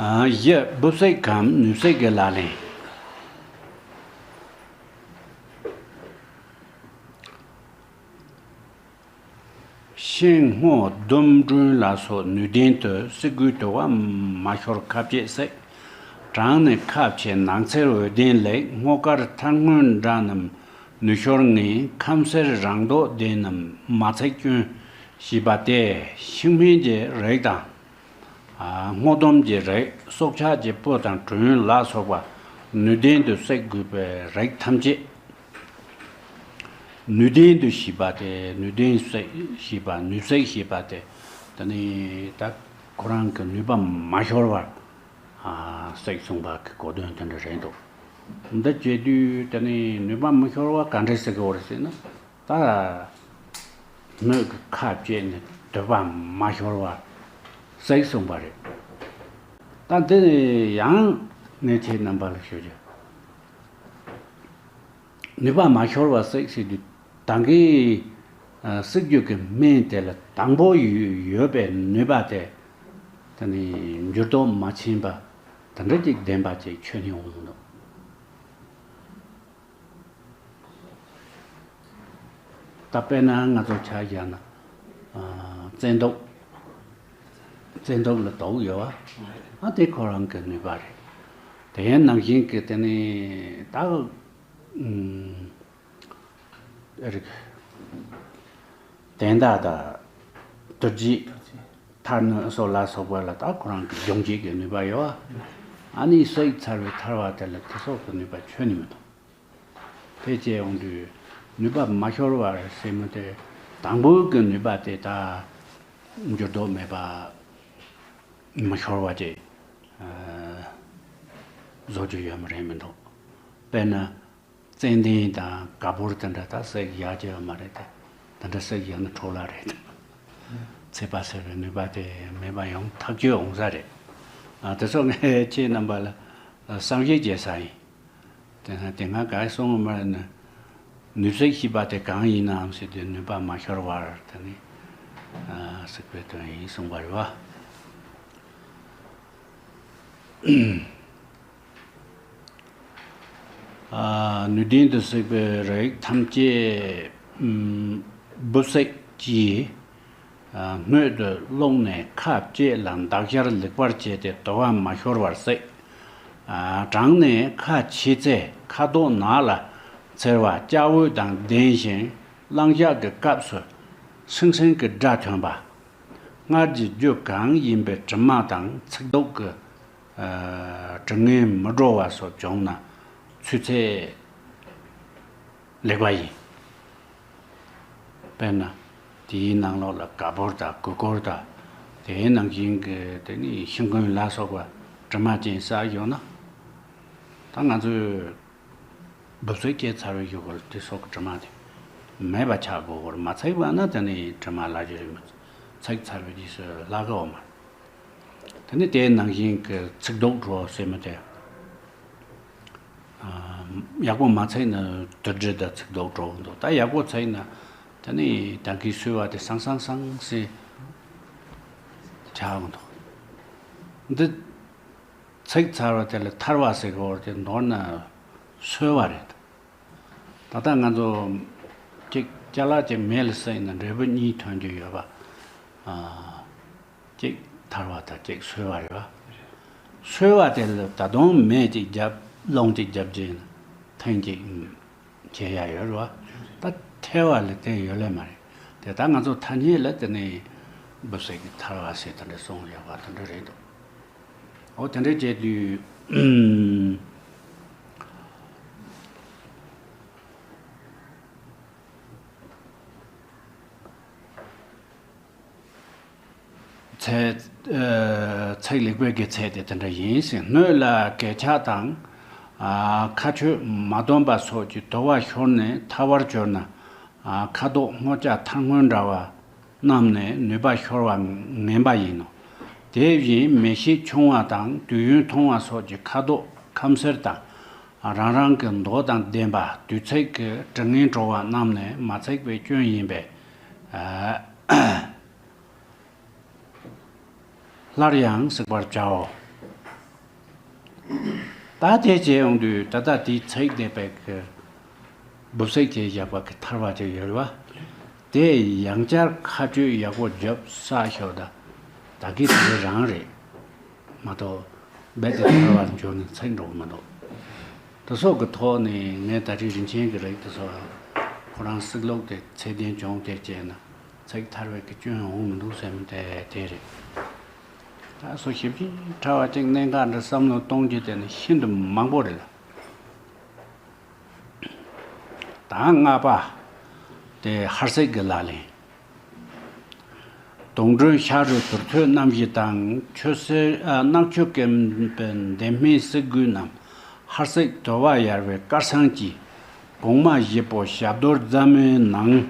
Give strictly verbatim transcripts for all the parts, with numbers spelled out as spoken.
བཞི། སྦུབས་བསྲེགས་གམ་ནུས་བསྲེགས་ཀྱི་ལག་ལེན། ཤིང་སྔོ་ལྡུམ་དྲོན་ལ་སོགས་ནུས་ལྡན་དུ་བསྲེག་དགོས། དུ་བ་མ་ཤོར་ཁ་བཅད་བསྲེག། དྲང་ནས་ཁ་ཕྱེ་ནགས་ཚལ་འོད་ལྡན་ལེགས། སྔོ་དཀར་ཐལ་སྔོན་འདྲ་རྣམས་ནུས་ཤོར་ངེས། ཁམ་སེར་རང་མདོག་ལྡན་རྣམས་མ་བསྲེག་སྐྱོན། ཞེས་པ་སྟེ་ཤིང་སྨན་གྱི་རིགས་དང་། ཨ། སྔོ་ལྡུམ་གྱི་རིགས། སྲོག་ཆགས་ཀྱི་སྤུ་དང་དྲོན་ལ་སོགས་པ་ནུས་ལྡན་དུ་བསྲེག་དགོས་པའི་རིགས་ཐམས་ཅད། ནུས་ལྡན་དུ་ཞེས་པ་སྟེ་ནུས་ལྡན་བསྲེག་ཞེས་པ། ནུས་བསྲེག་ཞེས་པ་སྟེ། དེ་ནི་ད་ཁོ་རང་གི་ནུས་པ་མ་ཤོར་བར། ཨ། བསྲེག་གསུངས་པ་གི་གོ་དོན་དེ་འདྲ་རེད་འདུག་འདི་བྱེད་དུས་དེ་ནི་ནུས་པ་མི་ཤོར་བ་ག་འདྲས་བསྲེག་དགོས་རེད་ཟེར་ན། ད་སྣོད་ཀྱི་ཁ་བཅད་ནས་དུ་བ་མ་ཤོར་བར་བསྲེག་གསུངས་པ་རེད། ད་འདི་ཡང་ངས་ཁྱེད་རྣམ་པ་ལ་ཞུ་རྒྱུ། ནུས་པ་མ་ཤོར་བར་བསྲེག་ཟེར་དུས་ད་གིན་ཨ་བསྲེག་རྒྱུ་གི་སྨན་དེ་ལ་དང་པོ་ཡོད་ཡོད་པའི་ནུས་པ་དེ། དེ་ནི་འགྱུར་ལྡོག་མ་ཕྱིན་པ་དེ་འདྲ་ཅིག་ལྡན་པ་ཅིག་ཁྱོན་ནས་འོང་འདུག་ད་དཔེར་ན་ང་ཚོ་ཆ་བཞག་ན། ཨ། བཙན་ཐབས། བཙན་ཐབས་ལ་དོགས་ཡོད་བ། ཨ། དེ་ཁོ་རང་གི་ནུས་པ་རེད། དེ་ནང་བཞིན་གྱི་དེ་ནི་ད། ཨུམ། རིགས། དན་རྟགས་དང་། དུར་བརྗིད། ཐར་སྣོད་སོགས་ལ་སོགས་པ་ལ་ད་ཁོ་རང་གི་སྦྱོང་བྱེད་ཀྱི་ནུས་པ་ཡོད་བ། ཨ་ནི་བསྲེག་ཚར་བའི་ཐར་བ་དེ་ལ་དེ་སོགས་ཀྱི་ནུས་པ་ཁྱོན་ནས་མི་འདུག་དེ་བྱས་ཡོང་དུས་ནུས་པ་མ་ཤོར་བར་ཟེར་མི་དེ། དང་པོའི་གི་ནུས་པ་དེ་ད་འགྱུར་ལྡོག་མེད་པ། མ་ཤོར་བ་ཅིག་ཨ། བཟོ་རྒྱུ་ཡོད་མ་རེད་མི་འདུག་དཔེར་ན། ཙན་དན་དང་ག་པུར་དེ་འདྲ་ད་བསྲེག་ཡག་གི་ཡོད་མ་རེད་དེ། དེ་འདྲ་བསྲེག་ཡག་ན་འཕྲོ་བརླག་རེད། ཚད་པ་ཟེར་བའི་ནུས་པ་དེ་མེད་པ་ཡོང་ཐག་ཆོད་འོང་ས་རེད། ཨ། དེ་སོགས་ངས་ཁྱེད་རྣམ་པ་ལ་བསམ་ཤེས་བྱེད་ས་ཡིན། དེ་ན་དེ་སྔ་ག་རེ་གསུངས་པ་རེད་ན། ནུས་བསྲེག་ཞེས་པ་དེ་གང་ཡིན་ནའང་ཟེར་དུས་ནུས་པ་མ་ཤོར་བར་དེ་ནི། ཨ། བསྲེག་པའི་དོན་ཡིན་གསུངས་པ་རེད་བ། ཨ། ནུས་ལྡན་དུ་བསྲེག་པའི་རིགས་ཐམས་ཅད། ཨུམ། སྦུབས་བསྲེག་གིས། ཨ། སྣོད་དུ་བླུགས་ནས་ཁ་བཅད་ལ་འདག་སྦྱར་ལེགས་པར་བྱས་ཏེ་དུ་བ་མ་ཤོར་བར་བསྲེག་ཨ། དྲངས་ནས་ཁ་ཕྱེ་ཚེ་ཁ་དོག་ནག་ལ་འཚེར་བ་སྐྱ་འོད་དང་ལྡན་ཞིང་། གླང་ཞགས་ཀྱི་སྐབས་སུ་སིང་སིང་གི་སྒྲ་ཐོན་པ། སྔར་གྱི་རྒྱུ་གང་ཡིན་པའི་དྲི་མ་དང་ཚིག་རྡོག་གི། ཨ། དྲི་ངན་མི་བྲོ་བ་སོགས་བྱུང་ན་ཚུད་ཚད་ལེགས་པ་ཡིན། དཔེར་ན། དེའི་ནང་ལོགས་ལ་ག་པུར་དང་གུར་གུར་དང་། དེའི་ནང་བཞིན་གྱི་དེ་ནི་ཤིང་ཀུན་ལ་སོགས་པ་དྲི་མ་ཅན་བསྲེག་ཡོང་ན། ད་ང་ཚོས་སྦུབས་བསྲེག་བྱས་ཚར་བའི་གཞུག་གུ་དེ་སོགས་ཀྱི་དྲི་མ་དེ་མེད་པ་ཆགས་དགོས་སྐོར། མ་བསྲེགས་པ་ན་དེ་ནི་དྲི་མ་ལབ་རྒྱུ་རེད་མ་གཏོགས། བསྲེགས་ཚར་བའི་རྗེས་སུ་ལབ་དགོས་མ་རེད། དེ་ནི་དེའི་ནང་བཞིན་གྱི་ཚིག་རྡོག་བྲོ་ཟེར་མི་དེ། ཨ། ཡག་པོ་མ་བསྲེགས་ན་དུར་བརྗིད་དང་ཚིག་རྡོག་བྲོ་གི་འདུག་ད་ཡག་པོ་བསྲེགས་ན་དེ་ནི་ད་གིན་སོལ་བ་དེ་སང་སང་སང་ཟེར་ཆགས་གི་འདུག་འདི་བསྲེགས་ཚར་བ་དེ་ལ་ཐར་བ་ཟེར་གི་ཡོད་རེད་དེ། མདོར་ན་སོལ་བ་རེད། ད་ལྟ་ང་ཚོ་གཅིག་ཅ་ལག་ཅིག་མེ་ལ་བསྲེགས་ན་འབྲས་བུ་གཉིས་ཐོན་རྒྱུ་ཡོད་པ། ཨ། གཅིག་ཐར་བ་དང་གཅིག་སོལ་བ་རེད་བ། སོལ་བ་དེ་ལ་ད་དུང་མེ་གཅིག་བརྒྱབ། རླུང་གཅིག་བརྒྱབ་རྗེས་ཐེངས་གཅིག་བྱེད་ཡ་ཡོད་རེད་བ། ད་ཐལ་བ་ལ་དེ་ཡོད་ལེ་མ་རེད། དེ་ད་ང་ཚོ་ཐ་སྙད་ལ་དེ་ནི་སྦུབས་བསྲེགས་ཀྱི་ཐར་བ་ཟེར་དེ་འདྲ་གསུངས་ཡོད་པ་དེ་འདྲ་རེད་འདུག་འོ་དེ་འདྲ་བྱས་དུས། ཚད། ཨ། ཚད་ལེགས་པའི་གི་ཚད་དེ་དེ་འདྲ་ཡིན་ཟེར། སྣོད་ལ་གས་ཆག་དང་། ཨ། ཁ་ཆུས་མ་བཏོན་པ་སོགས་ཀྱི་དུ་བ་ཤོར་ནས་ཐལ་བར་གྱུར་ན། ཨ། ཁ་དོག་སྔོ་སྐྱ་ཐལ་སྔོན་འདྲ་བ་རྣམས་ནི་ནུས་པ་ཤོར་བ་ངན་པ་ཡིན་ནོ། དེ་བཞིན་མེ་ཤེད་ཆུང་བ་དང་དུས་ཡུན་ཐུང་བ་སོགས་ཀྱི་ཁ་དོག་ཁམ་སེར་དང་། རང་རང་གི་མདོག་དང་ལྡན་པ་དུས་ཚོད་ཀྱི་དྲི་ངན་བྲོ་བ་རྣམས་ནི་མ་བསྲེགས་པའི་སྐྱོན་ཡིན་པས། ཨ། སླར་ཡང་བསྲེག་པར་བྱའོ། ད་དེ་བྱས་ཡོང་དུས་ད་ལྟ་དེའི་ཚིག་དེ་པའི་གི་འབུབ་ཚིག་བྱས་བཞག་པ་གི་ཐར་བ་དེ་ཡོད་རེད་བ། དེ་ཡང་བསྐྱར་ཁ་གཅོད་ཡག་པོ་བརྒྱབ་ས་ཤོག་ད། ད་གི་དེ་རང་རེད། མ་གཏོགས་རྦད་དེ་ཐར་བར་འཇོག་ནས་ཚིག་འགྲོ་གི་མི་འདུག་དེ་སོགས་ཀྱི་ཐོག་ནས་ངས་ད་རེས་རིན་ཆེན་གྱི་རིགས་དེ་ཚོ་ཁོ་རང་སྲིད་ལུགས་དེ་ཚད་ལྡན་བྱུང་དེ་བྱས་ན་ཚིག་ཐར་བའི་གི་སྐྱོན་འོང་མི་འདུག་ཟེར་མི་དེ་དེ་རེད། ད་སོ་ཞིབ་ཅིང་ཕྲ་བ་ཅིག་གནད་འགག་འདྲ་བསམ་བློ་གཏོང་རྒྱུ་དེ་ནི་ཤིན་ཏུ་མང་པོ་རེད་ལ། ད་ལྔ་པ། དེ་ཧར་སིག་གི་ལག་ལེན། དོང་སྒྲོན་ཤ་རུས་དུར་ཁྲོད་རྣམ་བཞི་དང་ཆུ་སེར་ཨ་གནག་ཆུ་སྐེམ་པའི་འདེབས་སྨན་སིག་དགུའི་རྣམས་ཧར་སིག་དོ་བ་ཡར་བའི་དཀར་ཚང་གི་གོང་མ་བཞི་པོ་ཞབས་རྡོར་རྫ་མའི་ནང་།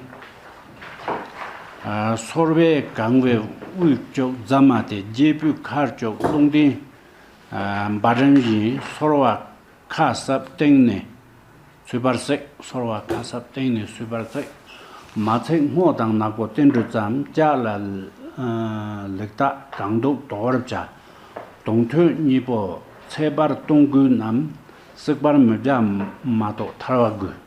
ཨ་སོལ་བས་གང་བའི་དབུས་ལྕོག་རྫ་མ་སྟེ་རྒྱལ་པོའི་མཁར་ལྕོག་རླུང་ལྡན་ཨ་འབའ་རིམ་བཞིན་སོལ་བ་ཁ་གསབ་སྟེང་ནས་ཚུད་པར་བསྲེག་སོལ་བ་ཁ་གསབ་སྟེང་ནས་ཚུད་པར་བསྲེག་མ་ཚིག་སྔོ་དང་ནག་པོ་ཏིལ་འབྲུ་ཙམ་ལྕགས་ལ་ལེགས་བཏགས་གང་འདུག་དོར་བར་བྱ། དོང་ཐོས་གཉིས་པོ་ཚེ་འབར་སྟོང་དགུའི་རྣམས་བསྲེག་པར་མི་བྱ་མ་གཏོགས་ཐར་བ་དགོས།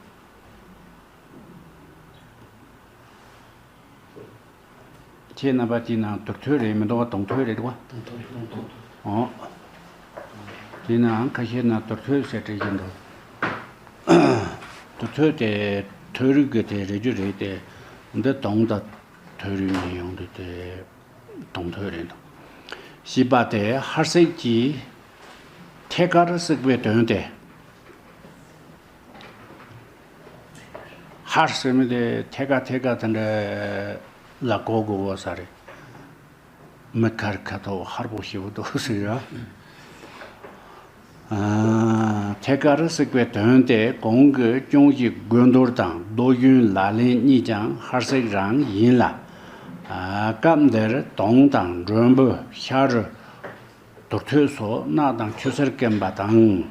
ཁྱེད་རྣམ་པ་དེའི་ནང་དུར་ཐོད་རེད་མི་འདུག་བ། དོང་ཐོད་རེད་འདུག་བ། དོང་ཐོད་རེད། དོང་ཐོད། འོ། དེའི་ནང་ཁ་ཤས་ན་དུར་ཐོད་ཟེར་བྲིས་བཞིན་འདུག་དུར་ཐོད་དེ་ཐོད་རིགས་ཀྱི་དེ་རེད་རྒྱུ་རེད་དེ། འདི་དོང་དང་ཐོད་རིགས་གཉིས་ཡོང་དུས་དེ་དོང་ཐོད་རེད་འདུག་བཞི་པ་དེ་ཧར་སིག་གི་ཐད་ཀར་བསྲེག་པའི་དོན་ཏེ། ཧར་ཟེར་མི་དེ་ཐད་ཀ་ཐད་ཀ་དེ་འདྲ་ལ་གོ་དགོས་པ་ས་རེད། མི་ཁར་ཁ་ཐོག་ཧར་པོ་ཞེ་པོ་འདུག་ཟེར་ཡ། ཨ་ཐད་ཀར་བསྲེག་པའི་དོན་དེ་གོང་གི་ཅུང་ཞིག་དགོས་འདོར་དང་རྡོ་གཞུང་ལག་ལེན་གཉིས་ཀྱང་ཧར་སིག་རང་ཡིན་ལ། ཨ་སྐབས་འདིར་དོང་དང་མགྲོན་པོ་ཤ་རུས་དུར་ཐོད་སོགས་རྣག་དང་ཆུ་སེར་སྐེམ་པ་དང་།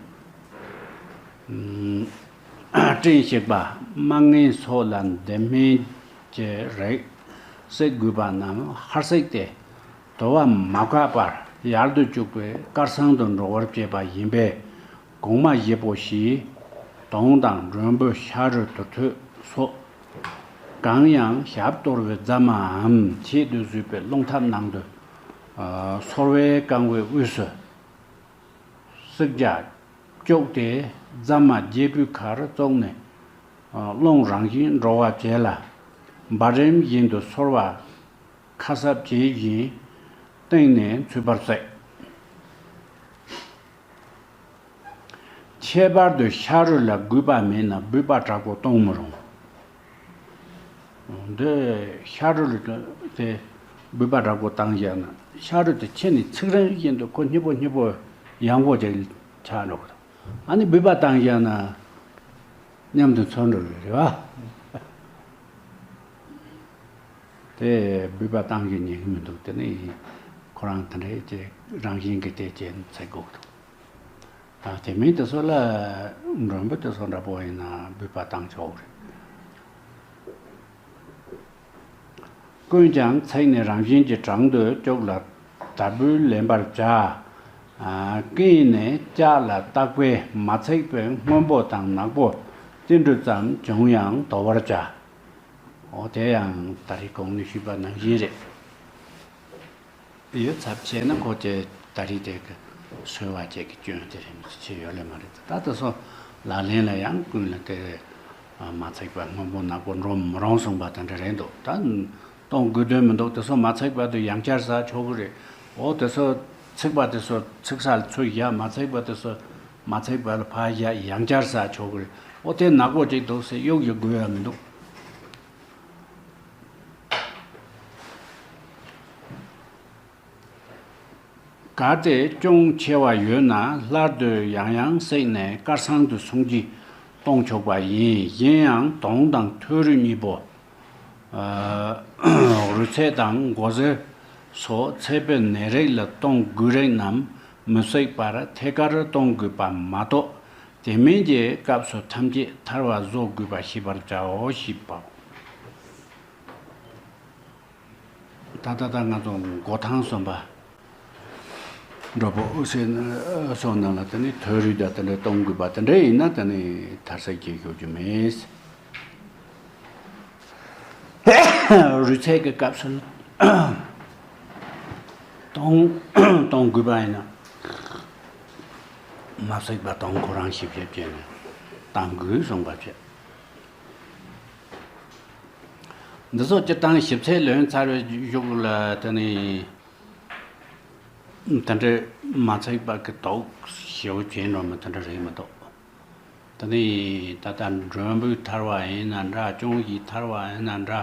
སྤྲིན་ཞིག་པ་རྨ་ངན་སོགས་ལ་འདེབས་སྨན་གྱི་རིགས་བསྲེག་དགོས་པ་རྣམས་ཧར་སིག་སྟེ། དོ་བ་མ་བཀག་པར་ཡལ་དུ་བཅུག་པའི་དཀར་ཚང་དུ་འགྲོ་བར་བྱེད་པ་ཡིན་པས། གོང་མ་བཞི་པོ་བཞིའི་དོང་དང་མགྲོན་པོ་ཤ་རུས་དུར་ཐོད་སོགས། གང་ཡང་ཞབས་གཏོར་བའི་རྫ་མའམ་ཆེད་དུ་བཟོས་པའི་རླུང་ཐབ་ནང་དུ། ཨ་སོལ་བས་བཀང་བའི་དབུས་སུ། བསྲེག་བྱ་བཅུག་སྟེ་རྫ་མ་རྒྱལ་པོའི་ཁར་བཙུགས་ནས། ཨ་རླུང་རང་བཞིན་འགྲོ་བ་བྱས་ལ། འབའ་རིམ་བཞིན་དུ་སོལ་བ་ཁ་གསབ་བྱེད་བཞིན་སྟེང་ནས་ཚུད་པར་བསྲེག་ཁྱད་པར་དུ་ཤ་རུས་ལ་རྒུད་པ་མེད་ན་སྦུད་པ་དྲག་པོ་གཏོང་མི་རུང་། འདི་ཤ་རུས་ལ་དེ་སྦུད་པ་དྲག་པོ་བཏང་བཞག་ན་ཤ་རུས་དེ་ཁྱེར་ནས་ཚིག་རིང་བཞིན་དུ་ཁོ་སྙི་པོ་སྙི་པོ་ཡང་པོ་ཅིག་ཆགས་འགྲོ་གི་རེད། ཨ་ནི་སྦུད་པ་བཏང་བཞག་ན་མཉམ་དུ་འཚོ་འགྲོ་གི་རེད་བ། དེ་སྦུད་པ་བཏང་གི་ཉན་གི་མི་འདུག་དེ་ནི་ཁོ་རང་དེ་འདྲའི་ཅིག་རང་བཞིན་གྱི་དེ་ཅན་ཚེ་འགོག་འདུག་ད་དེ་མིན་དེ་ཚོ་ལ་མགྲོན་པོ་དེ་ཚོ་འདྲ་པོ་ཡིན་ན་སྦུད་པ་བཏང་ཆོག་རེད། ཀུན་ཀྱང་ཚིག་ནི་རང་བཞིན་གྱིས་བྲང་དུ་བཅུག་ལ་དར་སྦུལ་ལེན་པར་བྱ། ཨ་ཀུན་ནི་ལྕགས་ལ་བཏགས་པས་མ་ཚིག་པའི་སྔོན་པོ་དང་ནག་པོ་ཏིལ་འབྲུ་ཙམ་བྱུང་ཡང་དོར་བར་བྱ། འོ་དེ་ཡང་ད་རེས་གོང་ནས་ཞུས་པ་ནང་བཞིན་རེད། ཡོད་ཚབ་བྱས་ན་ཁོ་ཚོས་ད་རེས་དེ་གི་སོལ་བ་བཅས་ཀྱི་སྐྱོན་དེ་རེད་མི་ཚེ་ཆེ་ཡོད་ལེ་མ་རེད། ད་དེ་ཚོ་ལག་ལེན་ལ་ཡང་ཀུན་ལ་དེ་མ་ཚིག་པ་སྔོན་པོ་ནག་པོ་འགྲོ་མི་རུང་གསུངས་པ་དེ་འདྲ་རེད་འདུག་ད་གཏོང་དགོས་དོན་མི་འདུག་དེ་ཚོ་མ་ཚིག་པ་དེ་ཡང་བསྐྱར་ཟ་ཆོག་གི་རེད། འོ་དེ་ཚོ་ཚིག་པ་དེ་ཚོ་ཚིག་ས་ལ་ཚུར་བཞག་མ་ཚིག་པ་དེ་ཚོ་མ་ཚིག་པ་ལ་ཕར་བཞག་ཡང་བསྐྱར་ཟ་ཆོག་གི་རེད། འོ་དེ་ནག་པོ་ཅིག་འདུག་ཟེར་གཡུག་ཡི་དགོས་ཡ་མི་འདུག་གལ་ཏེ་ཅུང་ཆེ་བ་ཡོད་ན་སླར་དུ་ཡང་ཡང་བསྲེགས་ནས་དཀར་ཚང་དུ་སོང་རྗེས་གཏོང་ཆོག་པ་ཡིན། གཞན་ཡང་དོང་དང་ཐོད་རིགས་གཉིས་པོ། ཨ་རུས་ཚད་དང་མགོ་ཟེར་སོགས་ཚད་པའི་ནད་རིགས་ལ་གཏོང་དགོས་རིགས་རྣམས་མི་བསྲེག་པར་ཐད་ཀར་གཏོང་དགོས་པ་མ་གཏོགས་དེ་མིན་གྱི་སྐབས་སུ་ཐམས་ཅད་ཐར་བ་བཟོ་དགོས་པ་ཤེས་པར་བྱའོ་ཞེས་པའོ། ད་ལྟ་ད་ང་ཚོ་མགོ་ཐང་གསུམ་པ། འགྲོ་པོ་ཨུ་སེ་ན་སོགས་རྣམས་ལ་དེ་ནི་ཐོད་རུས་དང་དེ་འདྲ་གཏོང་དགོས་པ་དེ་འདྲ་ཡིན་ན་དེ་ནི་ཐར་ས་སྐྱེ་ཤོར་རྒྱུ་མེད། རུས་ཚད་ཀྱི་སྐབས་སུ་གཏོང་གཏོང་དགོས་པ་ཡིན་ན་མ་བསྲེགས་པ་གཏོང་ཁོ་རང་ཞིབ་ཞིབ་བྱས་ནས་གཏང་དགོས་གསུངས་པ་བྱས། འདི་ཚོ་སྤྱིར་བཏང་ཞིབ་ཚད་ལོན་ཚར་བའི་གཞུག་ལ་དེ་ནི་དེ་འདྲ་མ་ཚིག་པ་གི་དོགས་ཞེ་པོ་བྱས་འགྲོ་མི་དེ་འདྲ་རེད་མི་འདུག་དེ་ནི་ད་ལྟ་མགྲོན་པོ་ཐར་བ་ཡིན་ན་འདྲ། སྐྱོང་ཞིག་ཐར་བ་ཡིན་ན་འདྲ།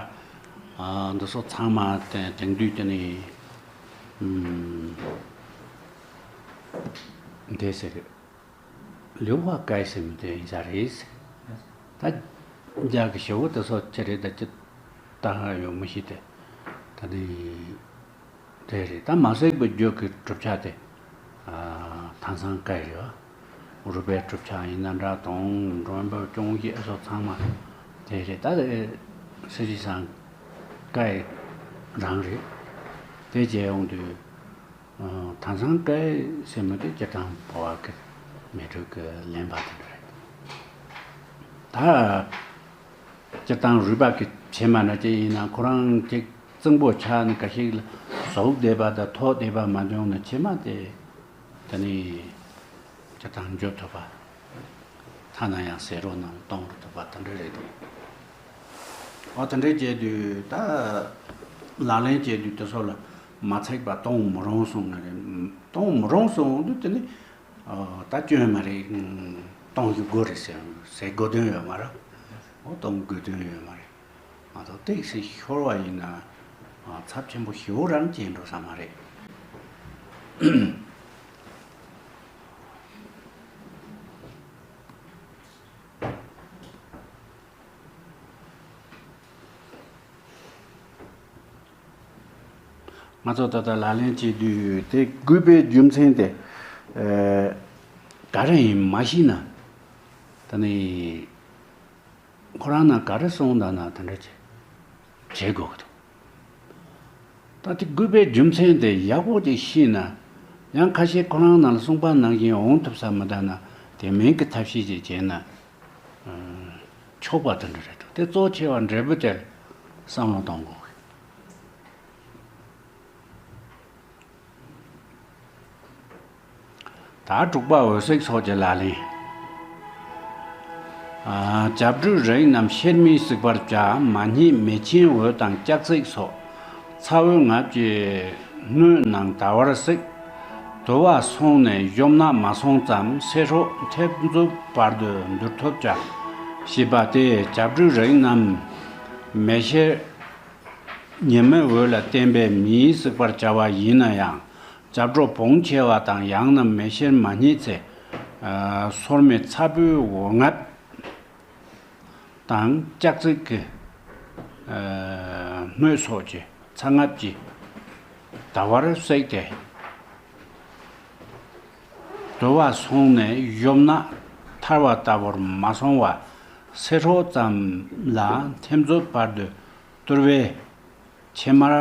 ཨ། འདི་ཚོ་ཚང་མ་དེ་དེང་དུས་དེ་ནི་ཨམ། འདི་ཟེར། ལེའུ་བ་སྐལ་ཟེར་མི་དེ་ཡིན་ས་རེད། ད་རྒྱ་གི་ཞེ་པོ་དེ་ཚོ་ཅི་རེད། ད་ཅི་ལྟ་ཡོད་མི་ཤེས་ཏེ། ད་ནི་དེ་རེད། ད་མ་བསྲེགས་པའི་རྒྱུད་ཀྱི་གྲུབ་ཆ་དེ། ཨ། ཐང་སང་སྐལ་རེད་བ། རུས་པའི་གྲུབ་ཆ་ཡིན་ན་འདྲ་དང་། མགྲོན་པོ་སྐྱོང་ཞིག་ཨ་སོགས་ཚང་མ་དེ་རེད། ད་སྲིད་ཞི་སང་སྐལ་རང་རེད། དེ་བྱས་ཡོང་དུས། ཨ། ཐང་སང་སྐལ་ཟེར་མི་དེ་སྤྱིར་བཏང་འབོ་བ་གི་མེ་དྲོད་ཀྱི་ལེན་པ་དེ་འདྲ་རེད། ད་སྤྱིར་བཏང་རུས་པ་གི་ཕྱེ་མ་འདྲ་ཅིག་ཡིན་ན་ཁོ་རང་ཅིག་རྩིང་པོ་ཆགས་ནས་ཁ་ཤས་ལ་ཟུག་བསྡད་པ་དང་ཐོག་བསྡད་པ་མ་བྱུང་ན་ཕྱེ་མ་དེ་དེ་ནི་སྤྱིར་བཏང་འཇུ་ཐུབ་པ། ཐ་ན་ཡང་ཟས་རོ་རྣམས་གཏོང་རུ་ཐུབ་པ་དེ་འདྲ་རེད་འདུག་འོ་དེ་འདྲ་བྱས་དུས་ད་ལག་ལེན་བྱས་དུས་དེ་ཚོ་ལ་མ་ཚིག་པ་གཏོང་མི་རུང་གསུངས་ནི་རེད། གཏོང་མི་རུང་གསུངས་དུས་དེ་ནི། ཨ། ད་སྐྱོན་མ་རེད། གཏོང་རྒྱུ་དགོས་རེད་ཟེར་ཟེར་དགོས་དོན་ཡོད་མ་རེད། འོ་གཏོང་དགོས་དོན་ཡོད་མ་རེད། མ་གཏོགས་ཏོག་ཙམ་ཤོར་བ་ཡིན་ན། ཨ། ཚབས་ཆེན་པོ་ཞེ་པོ་རང་སྐྱེ་འགྲོ་ས་མ་རེད། ང་ཚོ་ད་ལྟ་ལག་ལེན་བྱེད་དུས་དེ་དགོས་པའི་རྒྱུ་མཚན་དེ། ཨ། ག་རེ་ཡིན་མ་ཤེས་ན། ད་ནི་ཁོ་རང་ན་ག་རེ་གསུངས་འདུག་ན་དེ་འདྲ་བྱེད་བྱེད་དགོས་ཀྱི་འདུག་ད་དེ་དགོས་པའི་རྒྱུ་མཚན་དེ་ཡག་པོ་ཅིག་ཤེས་ན། ཡང་ཁ་ཤས་ཁོ་རང་ནང་ལ་གསུངས་པ་ནང་བཞིན་འོང་ཐུབ་ས་མི་འདུག་ན། དེ་མིན་གྱི་ཐབས་ཤེས་ཅིག་བྱས་ན། ཨ། ཆོག་པ་དེ་འདྲ་རེད་འདུག་དེ་གཙོ་ཆེ་བ་འབྲས་བུ་དེར་བསམ་བློ་གཏོང་དགོས། ད་དྲུག་པ་འོད་ཟེར་སོགས་ཀྱི་ལག་ལེན། ཨ། བྱ་སྒྲོའི་རིགས་རྣམས་གཤེར་མིན་བསྲེག་པར་བྱ། མ་སྙེད་མེ་ཆེན་འོད་དང་ལྕགས་བསྲེགས་སོགས། ཚ་བོའི་ངད་ཀྱི་སྣོད་ནང་ད་བར་བསྲེག་དུ་བ་སོང་ནས་གཞོམ་ན་མ་སོང་ཙམ་སེ་ཧྲོ་མཐེབ་མཛུབ་བར་དུ་འདུར་ཐོབ་བྱ། ཞེས་པ་སྟེ་བྱ་སྒྲོའི་རིགས་རྣམས་མེ་གཤེར་ཉི་མའི་འོད་ལ་བརྟེན་པའི་མེས་བསྲེག་པར་བྱ་བ་ཡིན་ན་ཡང་། བྱ་སྒྲོ་བོངས་ཆེ་བ་དང་ཡང་ན་མེ་གཤེར་མ་རྙེད་ཚེ། ཨ། སོར་མོའི་ཚ་བོའི་འོད་ངད་དང་ལྕགས་བསྲེགས་ཀྱི། ཨ། སྣོད་སོགས་ཀྱི་ཚ་ངད་ཀྱིས་ད་བར་བསྲེགས་ཏེ། དུ་བ་སོང་ནས་གཞོམ་ན་ཐར་བ་ལྟ་བུར་མ་སོང་བ་སེ་ཧྲོ་ཙམ་ལ་མཐེབ་མཛུབ་བར་དུ་གཏུར་བས་ཕྱེ་མར་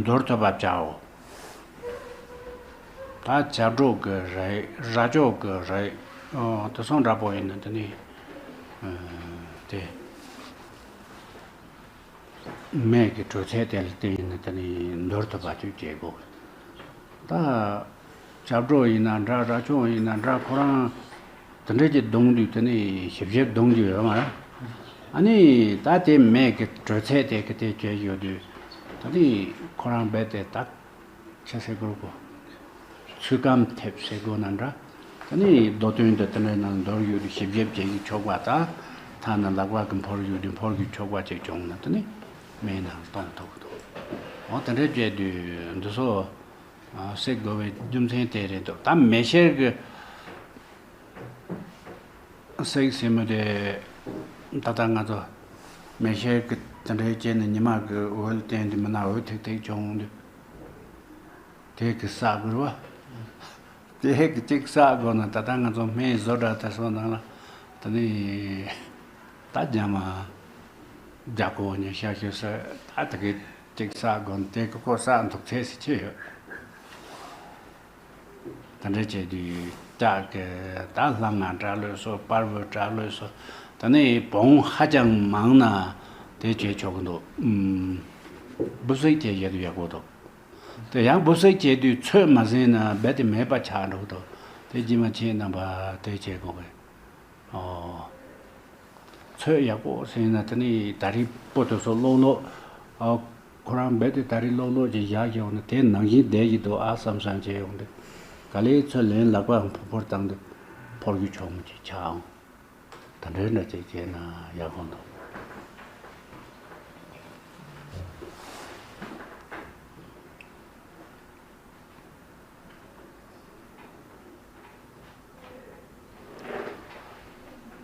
འདོར་ཐུབ་པ་བྱའོ། ད་བྱ་སྒྲོ་གི་རིགས། རྭ་ཅོ་གི་རིགས། ཨོ། དེ་ཚོ་འདྲ་པོ་ཡིན་ན་དེ་ནི། ཨ། དེ། མེ་གི་དྲོད་ཚད་དེ་ལ་བརྟེན་ནས་དེ་ནི་འདོར་ཐུབ་པ་ཅིག་བྱེད་དགོས། ད་བྱ་སྒྲོ་ཡིན་ན་འདྲ། རྭ་ཅོ་ཡིན་ན་འདྲ། ཁོ་རང་དེ་འདྲ་ཅིག་བརྡུང་དུས་དེ་ནི་ཞིབ་ཞིབ་བརྡུང་རྒྱུ་ཡོད་མ་རེད། ཨ་ནི་ད་དེ་མེ་གི་དྲོད་ཚད་དེ་གི་དེ་བྱས་ཡོད་དུས་དེ་ནི་ཁོ་རང་རྦད་དེ་ད། ཆ་ཟེར་དགོས་གོ། ཚུལ་ཁྲིམས་ཐེབས་ཟེར་དགོས་ན་འདྲ། ད་ནི་མདོ་དོན་དུ་དེ་འདྲའི་ནང་མདོར་བསྡུས་ཏེ་ཞིབ་ཞིབ་བྱེད་ཀྱི་ཆོག་པ་དང་། ཐ་ན་ལག་པ་གི་འཕུར་རྒྱུ་དེ་འཕུར་རྒྱུ་ཆོག་པ་ཅིག་བྱུང་ན་དེ་ནི་མེའི་ནང་གཏོང་ཐུབ་ཀྱི་འདུག་འོ་དེ་འདྲའི་བྱས་དུས་འདི་ཚོ་བསྲེག་དགོས་པའི་རྒྱུ་མཚན་དེ་རེད་འདུག་ད་མེ་གཤེར་གྱི་བསྲེག་ཟེར་མི་དེ་ད་ལྟ་ང་ཚོ་མེ་གཤེར་གྱི་དེ་འདྲའི་བྱས་ནས་ཉི་མ་གི་འོད་བརྟེན་ཏེ་མི་ནག་འོད་ཐིག་ཐིག་བྱུང་དུས། དེ་གི་བསྲེག་དགོས་རེད་བ། དེ་གི་གཅིག་བསྲེག་དགོས་ན་ད་ལྟ་ང་ཚོ་སྨན་བཟོ་གྲྭ་དེ་ཚོ་ནང་ལ་ད་ནི་ད་རྒྱ་མ་རྒྱ་གོ་ཉི་ཤ་ཤོད་ས་ད་དེ་གི་གཅིག་བསྲེག་དགོས་ན་དེ་གི་ཁོ་བསྲེག་འདུག་ཚད་སི་ཆེ་ཡོད། ག་འདྲ་བྱས་དུས་ལྕགས་ཀྱི་ད་ལྷ་ང་འདྲ་ལོས་སོ། པར་བུ་འདྲ་ལོས་སོ། ད་ནི་བོང་ཧ་ཅང་མང་ན་དེ་བྱས་ཆོག་གི་འདུག་ཨུམ། འབུ་སྲེག་བྱས་བཞག་དུས་ཡག་པོ་འདུག་དེ་ཡང་འབུ་སྲེག་བྱས་དུས་ཚོད་མ་ཟིན་ན་རྦད་དེ་མེད་པ་ཆགས་འགྲོ་གི་འདུག་དེ་རྗེས་མ་ཁྱེད་རྣམ་པ་དེ་བྱེད་དགོས་པས། ཨོ། ཚོད་ཡག་པོ་ཟིན་ན་དེ་ནི་ད་རིང་པོ་དེ་ཚོ་ལོག་ལོག་ཨོ། ཁོ་རང་རྦད་དེ་ད་རིང་ལོག་ལོག་ཅིག་བཞག་ཡོང་ན་དེ་ནང་བཞིན་བསྡད་ཀྱི་འདུག་ཨ་བསམ་བསམ་བྱས་ཡོང་དུས། ག་ལེ་ཚོད་ལེན་ལག་པའང་ཕུར་ཕུར་བཏང་དུས་ཕོར་རྒྱུ་ཆོག་མོ་ཅིག་ཆགས་འོང་། ད་འདྲའི་འདྲ་ཅིག་བྱས་ན་ཡག་པོ་འདུག་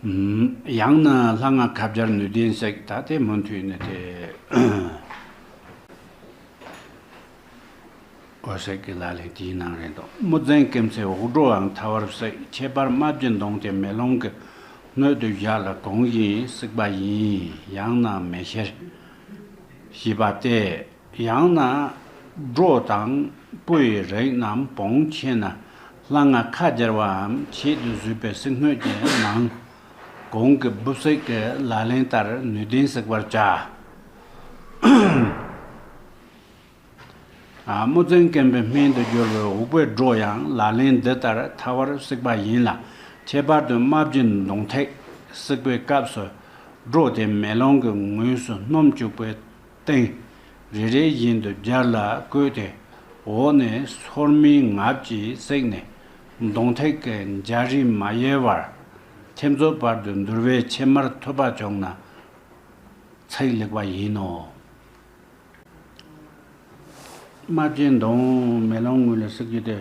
ཨུམ། ཡང་ན་ལྷ་ང་ཁ་སྦྱར་ནུས་ལྡན་བསྲེག་ད་དེ་མུ་མཐུད་ནས་དེ། འོད་ཟེར་གྱི་ལག་ལེན་དེའི་ནང་རེད་འདུག་དམུ་རྫིང་སྐེམ་ཚེ་འུག་སྒྲོའང་ཐལ་བར་བསྲེག་ཁྱད་པར་རྨ་བྱའི་མདོངས་དེ་མེ་ལོང་གི་སྣོད་དུ་བཞག་ལ་གོང་བཞིན་བསྲེག་པ་ཡིན། ཡང་ན་མེ་ཤེར་ཞེས་པ་སྟེ། ཡང་ན་སྒྲོ་དང་སྤུ་ཡི་རིགས་རྣམས་བོང་ཆེ་ན་ལྷ་ང་ཁ་སྦྱར་བའམ་ཆེད་དུ་བཟོས་པའི་བསྲེག་སྣོད་ཀྱི་ནང་གོང་གི་འབུ་བསྲེག་གི་ལག་ལེན་ལྟར་ནུས་ལྡན་བསྲེག་པར་བྱ། དམུ་རྫིང་སྐེམ་པའི་སྨན་དུ་གྱུར་པའི་འུག་པའི་སྒྲོ་ཡང་ལག་ལེན་འདི་ལྟར་ཐལ་བར་བསྲེག་པ་ཡིན་ལ། ཁྱད་པར་དུ་རྨ་བྱའི་མདོངས་ཐིག་བསྲེག་པའི་སྐབས་སུ་སྒྲོ་དེ་མེ་ལོང་གི་ངོས་སུ་སྣོམ་བཅུག་པའི་སྟེང་རེ་རེ་བཞིན་དུ་སྦྱར་ལ་བསྐོལ་ཏེ། འོག་ནས་སོར་མོའི་རྔ་བཅས་བསྲེགས་ནས་མདོངས་ཐིག་གི་འཇའ་རིས་མ་ཡལ་བར་ཁྱེམ་ཚོགས་བར་དུ་འདུར་བའི་ཕྱེ་མར་ཐུབ་པ་བྱུང་ན་ཚེགས་ལེགས་པ་ཡིན་ནོ། རྨ་བྱའི་མདོངས་མེ་ལོང་ངོས་ལ་བསྲེག་རྒྱུ་དེ་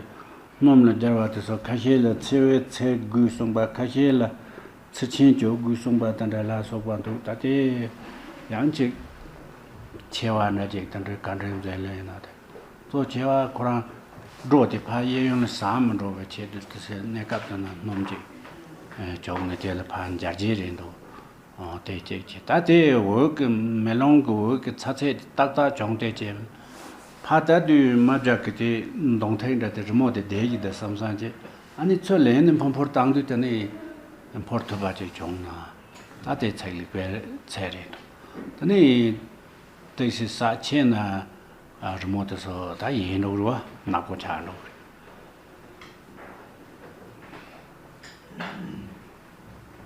སྣོམ་ལ་སྦྱར་བ་དེ་ཚོ་ཁ་ཤས་ལ་ཚེ་བའི་ཚེ་དགོས་གསུངས་པ། ཁ་ཤས་ལ་ཚེ་ཆེན་གྱོ་དགོས་གསུངས་པ་དང་འདྲ་ལ་སོགས་པ་འདུག་ད་དེ་ཡང་ཅིག་ཆེ་བ་འདྲ་ཅིག་དང་འདྲ་ག་འདྲའི་མཛད་ལས་ཡིན་ན་དེ་གཙོ་ཆེ་བ་ཁོ་རང་སྒྲོ་དེ་ཕར་གཡས་གཡོན་ལ་ཟག་མི་འགྲོ་བའི་ཆེད་དུ་དེ་སའི་གནས་སྐབས་དེ་ན་སྣོམ་ཅིག་བྱུང་ནས་དེ་ལ་ཕར་འབྱར་རྗེས་རེད་འདུག་ཨོ་དེ་གཅིག་བྱས། ད་དེ་འོད་ཀྱི་མེ་ལོང་གི་འོད་ཀྱི་ཚ་ཚད་ཏག་ཏག་བྱུང་དེ་བྱས། ཕ་ད་དུས་རྨ་བྱ་གི་དེ་མདོངས་ཐིག་འདྲ་དེ་རི་མོ་དེ་བསྡད་ཀྱི་དེ་བསམ་བསམ་བྱས། ཨ་ནི་ཚོད་ལེན་ནས་ཕུར་ཕུར་བཏང་དུས་དེ་ནི་ཕུར་ཐུབ་པ་ཅིག་བྱུང་ན་ད་དེ་ཚེགས་ལེགས་པའི་ཚད་རེད་འདུག་དེ་ནི་ཏིག་ཙི་ཟག་ཆེ་ན་རི་མོ་དེ་ཚོ་ད་ཡལ་འགྲོ་གི་རེད་བ། ནག་པོ་ཆགས་འགྲོ་གི་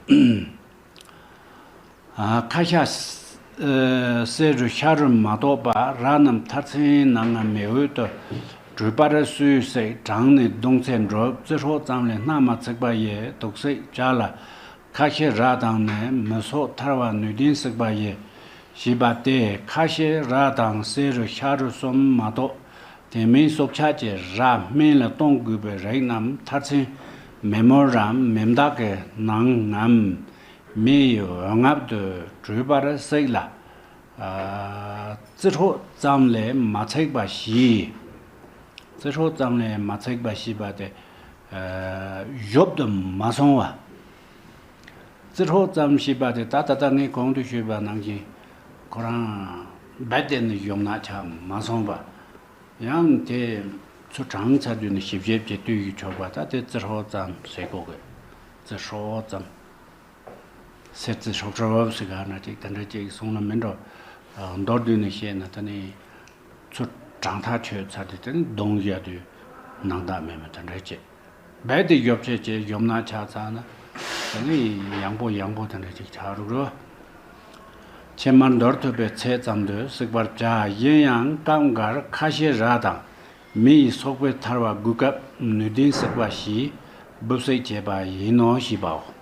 རེད། ཁ་ཤས་གསེར་རུ་ཤ་རུ་མ་གཏོགས་པ་ར་རྣམས་མཐར་ཚན་ནང་ང་མེ་འོད་དུ་དྲོས་པར་སུས་བསྲེག་གྲང་ནས་གདུང་ཚད་འགྲོ། རྩི་ཧྲོག་ཙམ་ལས་སྣ་མ་ཚིག་པ་ཡི་དུག་བསྲེག་བྱ་ལ། ཁ་ཤས་ར་དང་ནི་མི་སོགས་ཐར་བ་ནུས་ལྡན་བསྲེག་པ་ཡི་ཞེས་པ་སྟེ། ཁ་ཤས་ར་དང་གསེར་རུ་ཤ་རུ་གསུམ་མ་གཏོགས། དེ་མིན་སྲོག་ཆགས་ཀྱི་ར་སྨན་ལ་གཏོང་དགོས་པའི་རིགས་རྣམས་མཐར་ཚན་མེ་མུར་རམ་མེ་མདག་གི་ནང་ངམ། མེ་ཡི་འོད་རྔུབ་ཏུ་དྲོས་པར་བསྲེག་ལ། རྩི་ཧྲོག་ཙམ་ལས་མ་ཚིག་པ་ཞིག་རྩི་ཧྲོག་ཙམ་ལས་མ་ཚིག་པ་ཞེས་པ་དེ་གཞོབ་ཏུ་མ་སོང་བ། རྩི་ཧྲོག་ཙམ་ཞེས་པ་དེ་ད་ད་ལྟ་ངས་གོང་དུ་ཞུས་པ་ནང་བཞིན་ཁོ་རང་རྦད་དེ་ནི་གཞོབ་ནག་ཆགས་མ་སོང་བ། ཡང་དེ་ཚུར་གྲང་ཚར་དུས་ནི་ཞིབ་ཞིབ་ཀྱིས་བཏུལ་ཞིག་ཆོག་པ། ད་དེ་རྩི་ཧྲོག་ཙམ་ཟེར་གོ་གི། རྩི་ཧྲོག་ཙམ། གསེར་རྩི་ཧྲོག་ཧྲོག་ཟེར་ག་ན་ཅིག་དེ་འདྲ་ཅིག་གསུང་ལ་མི་འགྲོ། མདོར་བསྡུས་ནས་བཤད་ན་ད་ནི་ཚུར་གྲང་ཐག་ཆོད་ཚར་དུས་དེ་ནི་གདུང་བཞག་དུས་སྣང་དག་མེད་མོད་དེ་འདྲ་བྱེད། རྦད་དེ་གཞོབ་ཆེ་ཆེ་གཞོབ་ནག་ཆགས་ཚར་ན་དེ་ནི་ཡང་པོ་ཡང་པོ་དེ་འདྲ་ཅིག་ཆགས་རུག་རོ། ཕྱེ་མར་འདོར་ཐུབ་པའི་ཚད་ཙམ་དུ་བསྲེག་པར་བྱ། གཞན་ཡང་སྐབས་འགར་ཁ་ཤས་ར་དང་མེ་ཡི་སོགས་པས་ཐར་བ་དགོས་སྐབས་ནུས་ལྡན་བསྲེག་པ་ཞེས་འབུ་བསྲེག་བྱེད་པ་ཡིན་ནོ་ཞེས་པའོ།